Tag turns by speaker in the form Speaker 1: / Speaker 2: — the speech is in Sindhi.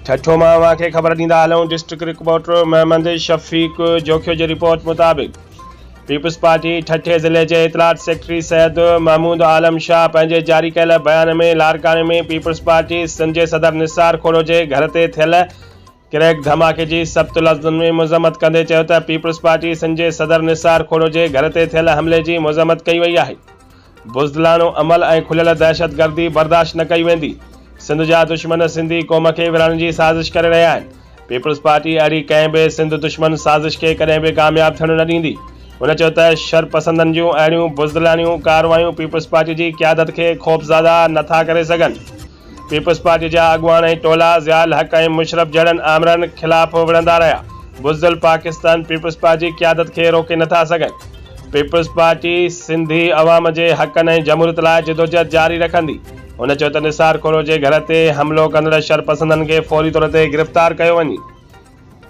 Speaker 1: ٺٽو مان اوهان کي خبر ڏيندا هلون ڊسٽرڪٽ رپورٽر محمد شفيق جوکيو جي رپورٽ مطابق پيپلز پارٽي ٺٽي ضلعي جي اطلاعات سيڪريٽري سيد محمود عالم شاهه پنهنجي جاري ڪيل بيان ۾ لاڙڪاڻي ۾ پيپلز پارٽي سنڌ جي صدر نثار کوڙو جي گهر تي ٿيل ڪريڪ ڌماڪي جي سخت لفظن ۾ مذمت ڪندي چيو ته پيپلز پارٽي سنڌ جي صدر نثار کوڙو جي گهر تي ٿيل حملي جي مذمت ڪئي وئي آهي. بزدلاڻو عمل ۽ کليل دهشتگردي برداشت نه ڪئي ويندي، سنڌ جا دشمن سنڌي قوم کي ورهائڻ جي سازش ڪري رهيا آهن، پيپلز پارٽي اهڙي ڪنهن به سنڌ دشمن سازش کي ڪڏهن به ڪامياب ٿيڻ نه ڏيندي. هن چيو ته شرپسندن جون اهڙيون بزدلاڻيون ڪارروايون پيپلز پارٽي جي قيادت کي خوفزده نٿا ڪري سگهن. پيپلز پارٽي جا اڳواڻ ۽ ٽولا ضياء الحق ۽ مشرف جهڙن آمرن خلاف وڙهندا رهيا، بزدل پاڪستان پيپلز پارٽي جي قيادت کي روڪي نٿا سگهن، پيپلز پارٽي سنڌي عوام جي حقن ۽ جمهوريت لاء جدوجهد جاري رکندي. هن چيو ته نثار کوڙو جي گهر تي حملو ڪندڙ شرپسندن کي فوري طور تي گرفتار ڪيو وڃي.